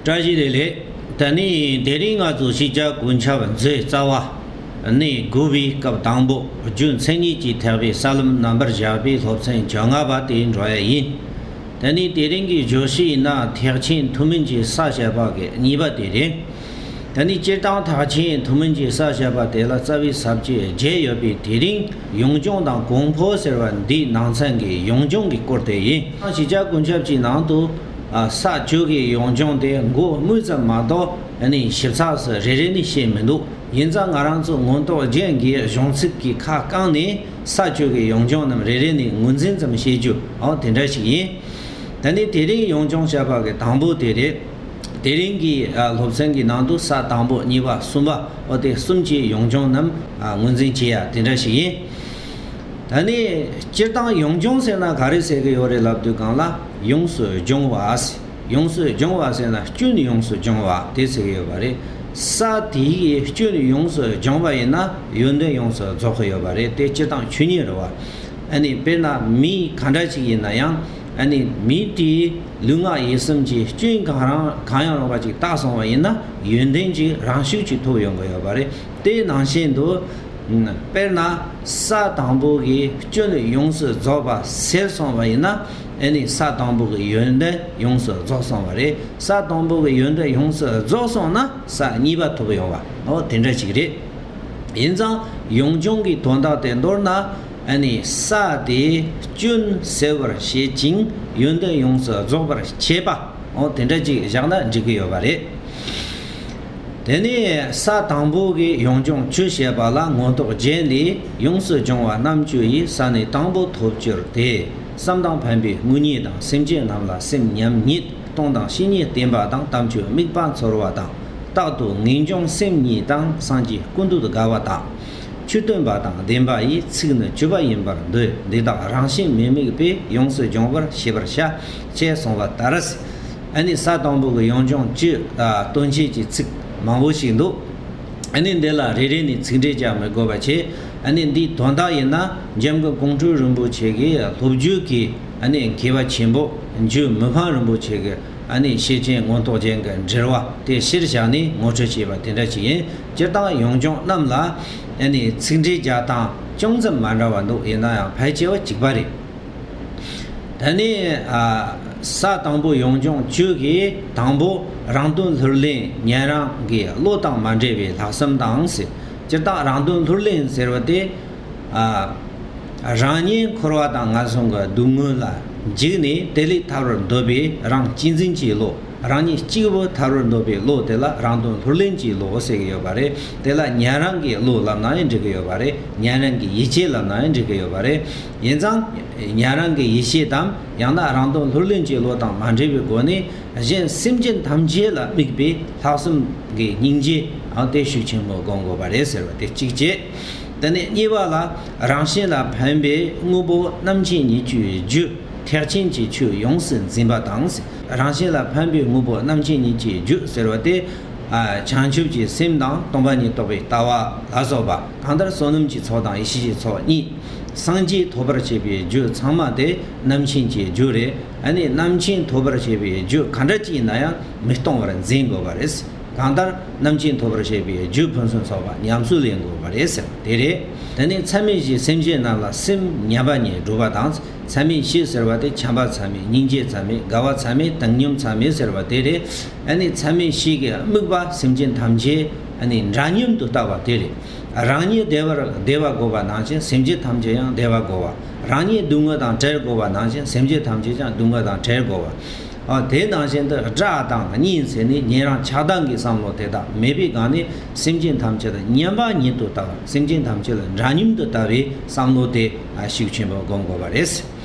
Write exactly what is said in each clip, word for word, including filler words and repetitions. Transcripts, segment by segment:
བཀྲ་ཤིས་བདེ་ལེགས། ད་ནི་དེ་རིང་ང་ཚོ་ཤེས་བྱ་ཀུན་ཁྱབ་མཛོད་རྩ་བ་ནས་དགུ་པའི་སྐབས་དང་པོ་རྒྱུ་མཚན་ཉིད་ཀྱི་ཐེག་པའི་ས་ལམ་རྣམ་པར་བཞག་པའི་སློབ་ཚན་བཅོ་ལྔ་པ་དེ་འགྲོ་ཡ་ཡིན། ད་ནི་དེ་རིང་གི་བརྗོད་གཞི་ཡིན་ན་ཐེག་ཆེན་ཐུན་མིན་གྱི་ས་བཤད་པ་གི་གཉིས་པ་དེ་རེད། ད་ནི་སྤྱིར་བཏང་ཐེག་ཆེན་ཐུན་མིན་གྱི་ས་བཤད་པ་དེ་ལ་རྩ་བའི་ས་བཅད་བརྒྱད་ཡོད་པའི་དེ་རིང་ཡོངས་སྦྱོང་དང་གོང་འཕེལ་ཟེར་བ་འདིའི་ནང་ཚན་གྱི་ཡོངས་སྦྱོང་གི་སྐོར་དེ་ཡིན། ཤེས་བྱ་ཀུན་ཁྱབ་ཀྱི་ནང་དུ་ས་བཅུ་གི་ཡོངས་སྦྱོང་དེ་མགོ་དངོས་ཙམ་མ་གཏོགས་ནི་ཞིབ་ཚགས་སུ་རེ་རེ་ནས་བཤད་མི་འདུག་ཡིན་ཙང་ང་རང་ཚོ་མངོན་རྟོགས་རྒྱན་གྱི་གཞུང་ཚིག་གི་ཁ་བསྐངས་ནས་ས་བཅུ་གི་ཡོངས་སྦྱོང་རྣམས་རེ་རེ་ནས་ངོས་འཛིན་ཙམ་བྱེད་རྒྱུ་འོ་དེ་འདྲ་ཞིག་ཡིན། ད་ནི་དེ་རིང་ཡོངས་སྦྱོང་བཤད་པ་གི་དང་པོ་དེ་རེད། དེ་རིང་གི་ཨ་སློབ་ཚན་གྱི་ནང་དུ་ས་དང་པོ་གཉིས་པ་གསུམ་པ་འོ་དེ་གསུམ་གྱི་ཡོངས་སྦྱོང་རྣམས་ཨ་ངོས་འཛིན་བྱེད་ཡ་དེ་འདྲ་ཞིག་ཡིན། ད་ནི་སྤྱིར་བཏང་ཡོངས་སྦྱོང་ཟེར་ན་ག་རེ་ཟེར་གི་ཡོད་རེད་ལབ་དུས་སྒང་ལ་ཡོངས་སུ་སྦྱོང་བ་ཟེར། ཡོངས་སུ་སྦྱོང་བ་ཟེར་ན་སྐྱོན་ཡོངས་སུ་སྦྱོང་བ་དེ་ཟེར་གི་ཡོད་པ་རེད། ས་དེའི་སྐྱོན་ཡོངས་སུ་སྦྱོང་བ་ཡིན་ན་ཡོན་ཏན་ཡོངས་སུ་རྫོགས་གི་ཡོད་པ་རེད། དེ་སྤྱིར་བཏང་ཆོས་ཉིད་རེད་བ། ཨ་ནི་དཔེར་ན་མི་ག་འདྲ་ཅིག་ཡིན་ན་ཡང་ཨ་ནི་མི་དེའི་ལུས་ངག་ཡིད་གསུམ་གྱི་སྐྱོན་གང་རང་གང་ཡང་རུང་བ་ཅིག་བཏགས་སོང་བ་ཡིན་ན་ཡོན་ཏན་ཅིག་རང་ཤུགས་ཀྱིས་ཐོབ་ཡོང་གི་ཡོད་པ་རེད། དེ་ནང་བཞིན་དུ་དཔེར་ན་ས་དང་པོ་གི་སྐྱོན་ཡོངས་སུ་རྫོགས་པ་སེལ་སོང་བ་ཡིན་ན་ཨ་ནི་ས་དང་པོ་གི་ཡོན་ཏན་ཡོངས་སུ་རྫོགས་སོང་བ་རེད། ས་དང་པོ་གི་ཡོན་ཏན་ཡོངས་སུ་རྫོགས་སོང་ན་ས་གཉིས་པ་ཐོབ་ཡོང་བ་འོ་དེ་འདྲ་ཅིག་རེད། ཡིན་ཙང་ཡོངས་སྦྱོང་གི་དོན་དག་དེ་མདོར་ན་ཨ་ནི་ས་དེའི་སྐྱོན་སེལ་བར་བྱེད་ཅིང་ཡོན་ཏན་ཡོངས་སུ་རྫོགས་པར་བྱེད་པ་འོ་དེ་འདྲ་ཅིག་བཞག་ན་འགྲིག་གི་ཡོད་པ་རེད། དེ་ནས་ས་དང་པོ་གི་ཡོངས་སྦྱོང་བཅུ་བཤད་པ་ལ་མངོན་རྟོགས་རྒྱན་ལས་ཡོངས་སུ་སྦྱོང་བ་རྣམ་བཅུ་ཡི་ས་ནི་དང་པོ་ཐོབ་གྱུར་ཏེ། བསམ་དང་ཕན་པའི་དངོས་རྙེད་དང་སེམས་ཅན་རྣམས་ལ་སེམས་མཉམ་ཉིད། སྟོང་དང་བཤེས་གཉེན་བསྟེན་པ་དང་དམ་ཆོས་དམིགས་པ་འཚོལ་བ་དང་། རྟག་ཏུ་ངེས་འབྱུང་སེམས་ཉིད་དང་སངས་རྒྱས་ཀུན་འདུས་དགའ་བ་དང་། ཆོས་སྟོན་པ་དང་བདེན་པ་ཡི་ཚིག་ནི་བཅུ་པ་ཡིན་པར་འདོད། འདི་དག་རང་བཞིན་མི་དམིགས་པས་ཡོངས་སུ་སྦྱོང་བར་ཤེས་པར་བྱ། ཅེས་གསུངས་པ་ལྟར། ཨ་ནི་ས་དང་པོ་གི་ཡོངས་སྦྱོང་བཅུ་ལ་སྟོན་བྱེད་ཀྱི་ཚིག་མང་པོ་ཞིག་འདུག་ཨ་ནི་འདི་ལ་རེ་རེ་ནས་ཚིག་འགྲེལ་རྒྱག་མི་དགོས་པ་བྱས། ཨ་ནི་འདིའི་དོན་དག་ཡིན་ན་འཇམ་མགོན་ཀོང་སྤྲུལ་རིན་པོ་ཆེ་གི་སློབ་བརྒྱུད་ཀྱི་ཨ་ནི་མཁས་པ་ཆེན་པོ་འཇུ་མི་ཕམ་རིན་པོ་ཆེ་གི་ཨ་ནི་ཤེར་ཕྱིན་མངོན་རྟོགས་རྒྱན་གྱི་འགྲེལ་བ་དེ་གཞིར་བཞག་ནས་ངོ་སྤྲོད་བྱས་པ་དེ་འདྲ་ཅིག་ཡིན། སྤྱིར་བཏང་ཡོངས་སྦྱོང་རྣམས་ལ་ཨ་ནི་ཚིག་འགྲེལ་རྒྱག་སྟངས་ཅུང་ཙམ་མ་འདྲ་བ་འདུག་ཡིན་ན་ཡང་ཕལ་ཆེ་བ་གཅིག་པ་རེད། ད་ནི་ཨ་ས་དང་པོ་ཡོངས་སྦྱོང་བཅུ་གི་དང་པོ་རང་དོན་ལྷུར་ལེན་ཉན་རང་གི་བློ་དང་མ་འབྲེལ་བའི་ལྷག་བསམ་དང་ཟེར། སྤྱིར་བཏང་རང་དོན་ལྷུར་ལེན་ཟེར་བ་དེ་ཨ་རང་ཉིད་འཁོར་བ་དང་ངན་སོང་གི་སྡུག་བསྔལ་ལ་འཇིགས་ནས་དེ་ལས་ཐར་བར་འདོད་པའི་རང་གཅེས་འཛིན་གྱི་བློ། རང་ཉིད་གཅིག་པུ་ཐར་བར་འདོད་པའི་བློ་དེ་ལ་རང་དོན་ལྷུར་ལེན་གྱི་བློ་ཟེར་གྱི་ཡོད་པ་རེད། དེ་ལ་ཉན་རང་གི་བློ་ལབ་ན་ཡང་འགྲིག་གི་ཡོད་པ་རེད། ཉན་རང་གི་ཡིད་ཆེས་ལབ་ན་ཡང་འགྲིག་གི་ཡོད་པ་རེད། ཡིན་ཙང་ཉན་རང་གི་ཡིད་ཆེས་དམ་ཡང་ན་རང་དོན་ལྷུར་ལེན་གྱི་བློ་དང་མ་འབྲེལ་བའི་སྒོ་ནས་གཞན་སེམས་ཅན་ཐམས་ཅད་ལ་དམིགས་པའི་ལྷག་བསམ་གྱི་སྙིང་རྗེ་ཨང་དེ་ཤུགས་ཆེན་པོ་སྒོམ་དགོས་པ་རེད་ཟེར་བ་དེ་གཅིག་བྱས། དེ་ནས་གཉིས་པ་ལ་རང་བཞིན་ལ་ཕན་པའི་དངོས་པོ་རྣམ་མཁྱེན་ཉིད་ཀྱི་རྒྱུ། ཐེག་ཆེན་གྱི་ཆོས་ཡོངས་སུ་འཛིན་པ་དང་། རང་བཞིན་ལ་ཕན་པའི་དངོས་པོ་རྣམ་མཁྱེན་ཉིད་ཀྱི་རྒྱུ་ཟེར་བ་དེ། ཨ་བྱང་ཆུབ་ཀྱི་སེམས་དང་སྟོང་པ་ཉིད་རྟོགས་པའི་ལྟ་བ་ལ་སོགས་པ་གང་ལྟར་བསོད་ནམས་ཀྱི་ཚོགས་དང་ཡེ་ཤེས་ཀྱི་ཚོགས་གཉིས། སངས་རྒྱས་ཐོབ་པར་བྱེད་པའི་རྒྱུ་ཚང་མ་དེ་རྣམ་མཁྱེན་གྱི་རྒྱུ་རེད། ཨ་ནི་རྣམ་མཁྱེན་ཐོབ་པར་བྱེད་པའི་རྒྱུ་གང་འདྲ་ཅིག་ཡིན་ན་ཡང་མི་སྟོང་བར་འཛིན་དགོས་པ་རེད། གང་ལྟར་རྣམ་མཁྱེན་ཐོབ་པར་བྱེད་པའི་རྒྱུ་ཕུན་སུམ་ཚོགས་པ་ཉམས་སུ་ལེན་དགོས་པ་རེད་ཟེར་དེ་རེད། དེ་ནས་མཚམས་མེད་བཞིས་སེམས་ཅན་རྣམས་ལ་སེམས་མཉམ་པ་ཉིད་སྒྲུབ་པ་དང་། མཚམས་མེད་བཞི་ཟེར་བ་དེ་བྱམས་པ་མཚམས་མེད། སྙིང་རྗེ་མཚམས་མེད། དགའ་བ་མཚམས་མེད། བཏང་སྙོམས་མཚམས་མེད་ཟེར་བ་དེ་རེད། ཨ་ནི་མཚམས་མེད་བཞི་གི་དམིགས་པ་སེམས་ཅན་ཐམས་ཅད་ཨ་ནི་འདྲ་མཉམ་དུ་ལྟ་བ་དེ་རེད། རང་ཉིད་བདེ་བར་བདེ་བ་དགོས་པ་ནང་བཞིན་སེམས་ཅན་ཐམས་ཅད་ཡང་བདེ་བ་དགོས་པ། རང་ཉིད་སྡུག་བསྔལ་དང་བྲལ་དགོས་པ་ནང་བཞིན་སེམས་ཅན་ཐམས་ཅད་ཀྱང་སྡུག་བསྔལ་དང་བྲལ་དགོས་པ། ཨ་དེ་ནང་བཞིན་དུ་དགྲ་དང་གཉེན་ཟེར་ནས་ཉེ་རང་ཆགས་སྡང་གི་བསམ་བློ་དེ་དག་མེད་པའི་སྒང་ནས་སེམས་ཅན་ཐམས་ཅད་ལ་མཉམ་པ་ཉིད་དུ་ལྟ་བ། སེམས་ཅན་ཐམས་ཅད་ལ་འདྲ་མཉམ་དུ་ལྟ་བའི་བསམ་བློ་དེ་ཤུགས་ཆེན་པོ་སྒོམ་དགོས་པ་རེད།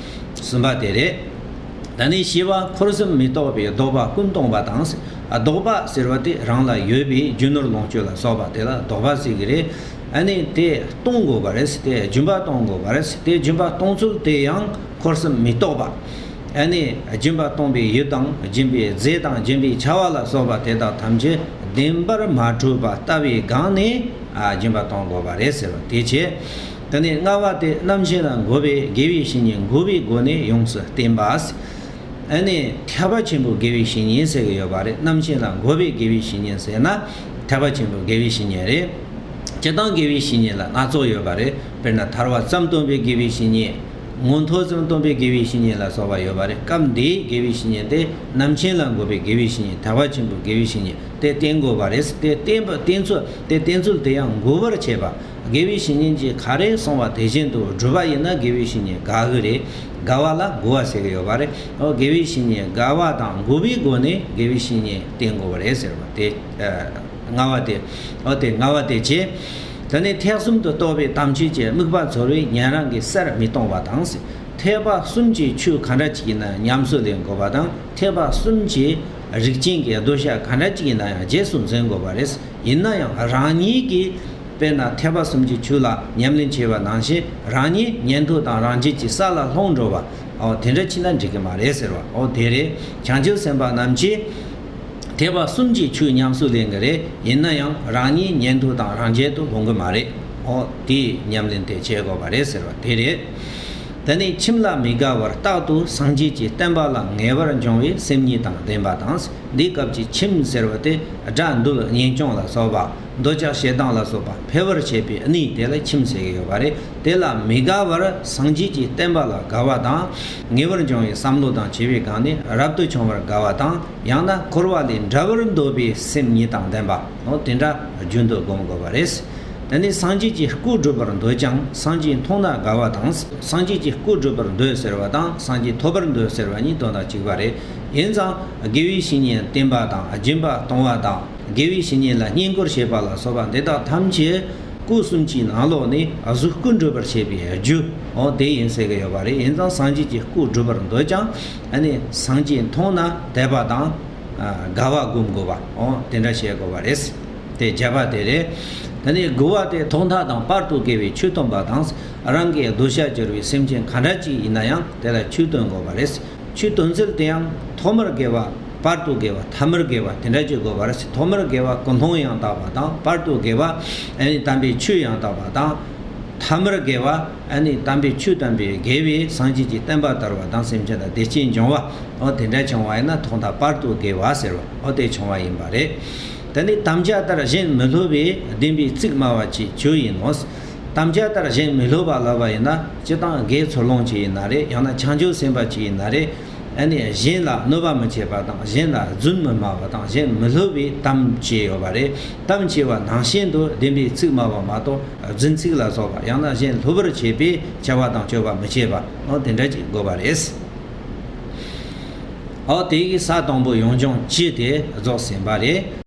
གསུམ་པ་དེ་རེད། ད་ནི་བཞི་པ་འཁོར་གསུམ་མི་རྟོག་པའི་ལྡོག་པ་ཀུན་སྟོང་པ་དང་། ལྡོག་པ་ཟེར་བ་དེ་རང་ལ་ཡོད་པའི་རྒྱུ་ནོར་ལོངས་སྤྱོད་ལ་སོགས་པ་དེ་ལ་ལྡོག་པ་ཟེར་གྱི་རེད། ཨ་ནི་དེ་སྟོང་དགོས་པ་རེད། དེ་རྒྱུན་པ་སྟོང་དགོས་པ་རེད། དེ་རྒྱུན་པ་སྟོང་ཚུལ་དེ་ཡང་འཁོར་གསུམ་མི་རྟོག་པ། ཨ་ནི་སྦྱིན་པ་གཏོང་བའི་ཡུལ་དང་སྦྱིན་པའི་རྫས་དང་སྦྱིན་པའི་བྱ་བ་ལ་སོགས་པ་དེ་དག་ཐམས་ཅད་བདེན་པར་མ་གྲུབ་པ་ལྟ་བའི་སྒང་ནས་ཨ་སྦྱིན་པ་གཏོང་དགོས་པ་རེད་ཟེར་བ་དེ་བྱས། དེ་ནས་ལྔ་པ་དེ་རྣམ་མཁྱེན་ལ་འགོད་པའི་དགེ་བའི་བཤེས་གཉེན་འགོད་པའི་སྒོ་ནས་ཡོངས་སུ་བསྟེན་པ། ཨ་ནི་ཐེག་པ་ཆེན་པོའི་དགེ་བའི་བཤེས་གཉེན་ཟེར་གྱི་ཡོད་པ་རེད། རྣམ་མཁྱེན་ལ་འགོད་པའི་དགེ་བའི་བཤེས་གཉེན་ཟེར་ན་ཐེག་པ་ཆེན་པོའི་དགེ་བའི་བཤེས་གཉེན་རེད། སྤྱིར་བཏང་དགེ་བའི་བཤེས་གཉེན་ལ་སྣ་ཚོགས་ཡོད་པ་རེད། དཔེར་ན་ཐར་པ་ཙམ་སྟོན་པའི་དགེ་བའི་བཤེས་གཉེན། མངོན་མཐོ་ཙམ་སྟོན་པའི་དགེ་བའི་བཤེས་གཉེན་ལ་སོགས་པ་ཡོད་པ་རེད། སྐབས་འདིའི་དགེ་བའི་བཤེས་གཉེན་དེ་རྣམ་མཁྱེན་ལ་འགོད་པའི་དགེ་བའི་བཤེས་གཉེན། ཐེག་པ་ཆེན་པོའི་དགེ་བའི་བཤེས་གཉེན་དེ་བསྟེན་དགོས་པ་རེད། དེ་བསྟེན་པ་བསྟེན་ཚུལ་དེ་བསྟེན་ཚུལ་དེ་ཡང་འགོད་པར་བྱེད་པ། དགེ་བའི་བཤེས་གཉེན་གྱིས་ག་རེ་གསུངས་པ་དེ་བཞིན་དུ་བསྒྲུབ་པ་ཡིན་ན་དགེ་བའི་བཤེས་གཉེན་དགའ་གི་རེད། དགའ་བ་ལ་འགོད་པ་ཟེར་གྱི་ཡོད་པ་རེད། འོ་དགེ་བའི་བཤེས་གཉེན་དགའ་བ་དང་འགོད་པའི་སྒོ་ནས་དགེ་བའི་བཤེས་གཉེན་བསྟེན་དགོས་པ་རེད་ཟེར་བ་དེ། ལྔ་བ་དེ། འོ་དེ་ལྔ་བ་དེ་བྱས། དེ་ནས་ཐེག་གསུམ་དུ་གཏོགས་པའི་དམ་ཆོས་ཀྱི་དམིགས་པ་ཚོར་བས་ཉན་རང་གི་སར་མི་གཏོང་བ་དང་། ཐེག་པ་གསུམ་གྱི་ཆོས་ག་འདྲ་ཅིག་ཡིན་ན་ཉམས་སུ་ལེན་དགོས་པ་དང་། ཐེག་པ་གསུམ་གྱི་རིགས་ཅན་གྱི་གདུལ་བྱ་ག་འདྲ་ཅིག་ཡིན་ན་ཡང་རྗེས་སུ་འཛིན་དགོས་པ་རེད། ཡིན་ན་ཡང་རང་ཉིད་ཀྱིས་དཔེར་ན་ཐེག་པ་གསུམ་གྱི་ཆོས་ལ་ཉམས་ལེན་བྱས་པ་ནང་བཞིན་རང་ཉིད་ཉན་ཐོས་དང་རང་རྒྱལ་གྱི་ས་ལ་ལྷུང་འགྲོ་བ། འོ་དེ་འདྲ་ཅིག་ན་འགྲིག་གི་མ་རེད་ཟེར་བ། འོ་དེ་རེད། བྱང་ཆུབ་སེམས་དཔའ་རྣམས་ཀྱིས་ཐེག་པ་གསུམ་གྱི་ཆོས་ཉམས་སུ་ལེན་གྱི་རེད། ཡིན་ན་ཡང་རང་ཉིད་ཉན་ཐོས་དང་རང་རྒྱལ་དུ་ལྷུང་གི་མ་རེད། འོ་དེའི་ཉམས་ལེན་དེ་བྱེད་དགོས་པ་རེད་ཟེར་བ་དེ་རེད། དེ་ནས་ཁྱིམ་ལ་མི་དགའ་བར་རྟག་ཏུ་སངས་རྒྱས་ཀྱི་བསྟན་པ་ལ་ངེས་པར་འབྱུང་བའི་སེམས་ཉིད་དང་ལྡན་པ་དང་། འདིའི་སྐབས་ཀྱི་ཁྱིམ་ཟེར་བ་དེ་དགྲ་འདུལ་གཉེན་སྐྱོང་ལ་སོགས་པ། འདོད་ཆགས་ཞེ་སྡང་ལ་སོགས་པ་འཕེལ་བར་བྱེད་པའི་གནས་དེ་ལ་ཁྱིམ་ཟེར་གྱི་ཡོད་པ་རེད། དེ་ལ་མི་དགའ་བར་སངས་རྒྱས་ཀྱི་བསྟན་པ་ལ་དགའ་བ་དང་། ངེས་པར་འབྱུང་བའི་བསམ་བློ་དང་བཅས་པའི་སྒང་ནས་རབ་ཏུ་བྱུང་བར་དགའ་བ་དང་། ཡང་ན་འཁོར་བ་ལས་འདྲ་བར་འདོད་པའི་སེམས་ཉིད་དང་ལྡན་པ། འོ་དེ་འདྲ་རྒྱུན་དུ་སྒོམ་དགོས་པ་རེད། དེ་ནས་སངས་རྒྱས་ཀྱི་སྐུ་བསྒྲུབ་པར་འདོད་ཀྱང་སངས་རྒྱས་མཐོང་ན་དགའ་བ་དང་། སངས་རྒྱས་ཀྱི་སྐུ་བསྒྲུབ་པར་འདོད་ཟེར་བ་དང་སངས་རྒྱས་ཐོབ་པར་འདོད་ཟེར་བ་གཉིས་དོན་དག་གཅིག་པ་རེད། ཡིན་ཙང་དགེ་བའི་བཤེས་གཉེན་བསྟེན་པ་དང་སྦྱིན་པ་གཏོང་བ་དང་། དགེ་བའི་བཤེས་གཉེན་ལ་བསྙེན་བཀུར་བྱེད་པ་ལ་སོགས་པ་འདི་དག་ཐམས་ཅད་སྐུ་གསུམ་གྱི་ནང་ལོགས་ནས་གཟུགས་སྐུ་འགྲུབ་པར་བྱེད་པའི་རྒྱུ། འོ་དེ་ཡིན་ཟེར་གྱི་ཡོད་པ་རེད། ཡིན་ཙང་སངས་རྒྱས་ཀྱི་སྐུ་སྒྲུབ་པར་འདོད་ཀྱང་། ཨ་ནི་སངས་རྒྱས་མཐོང་ན་དད་པ་དང་། ཨ་དགའ་བ་སྒོམ་དགོས་པ། འོ་དེ་འདྲ་བྱེད་དགོས་པ་རེད། དེ་བརྒྱད་པ་དེ་རེད། དེ་ནས་དགུ་བ་དེ་ཐོག་མཐའ་དང་བར་དུ་དགེ་བའི་ཆོས་སྟོན་པ་དང་། རང་གི་གདུལ་བྱར་གྱུར་པའི་སེམས་ཅན་ག་འདྲ་ཅིག་ཡིན་ན་ཡང་དེ་ལ་ཆོས་སྟོན་དགོས་པ་རེད། ཆོས་སྟོན་ཚུལ་དེ་ཡང་ཐོག་མར་དགེ་བ། བར་དུ་དགེ་བ། ཐ་མར་དགེ་བ་དེ་འདྲ་ཅིག་དགོས་པ་རེད། ཐོག་མར་དགེ་བ་ཀུན་སློང་ཡང་དག་པ་དང་། བར་དུ་དགེ་བ་ཨ་ནི་དམ་པའི་ཆོས་ཡང་དག་པ་དང་། ཐ་མར་དགེ་བ་ཨ་ནི་དམ་པའི་ཆོས་དམ་པའི་དགེ་བས་སངས་རྒྱས་ཀྱི་བསྟན་པ་དར་བ་དང་སེམས་ཅན་ལ་བདེ་སྐྱིད་འབྱུང་བ། འོ་དེ་འདྲ་བྱུང་བ་ཡིན་ན་ཐོག་མཐའ་བར་དུ་དགེ་བ་ཟེར་བ་འོ་དེ་བྱུང་བ་ཡིན་པ་རེད། དེ་ནི་དམ་བཅའ་ལྟར་གཞན་མི་སློབ་པའི་བདེན་པའི་ཚིག་སྨྲ་བ་ཅིག་ཁྱོད་ཡིན་ནོ། དམ་བཅའ་ལྟར་གཞན་མི་སློབ་པ་ལབ་པ་ཡིན་ན་སྤྱིར་བཏང་དགེ་ཚུལ་སློང་ཅིག་ཡིན་ན་རེད། ཡང་ན་བྱང་ཆུབ་སེམས་དཔའ་ཅིག་ཡིན་ན་རེད། ཨ་ནི་གཞན་ལ་གནོད་པ་མི་བྱེད་པ་དང་གཞན་ལ་རྫུན་མི་སྨྲ་བ་དང་གཞན་མི་སློབ་པའི་དམ་བཅས་ཡོད་པ་རེད། དམ་བཅས་པ་ནང་བཞིན་དུ་བདེན་པའི་ཚིག་སྨྲ་བ་མ་གཏོགས་རྫུན་ཚིག་ལ་སོགས་པ་ཡང་ན་གཞན་སློབ་པར་བྱེད་པའི་བྱ་བ་དང་སྤྱོད་པ་མི་བྱེད་པ་འོ་དེ་འདྲ་ཅིག་དགོས་པ་རེད། འོ་དེ་གི་ས་དང་པོ་ཡོན་སྦྱོང་བཅུ་དེ་རྫོགས་ཟིན་པ་རེད།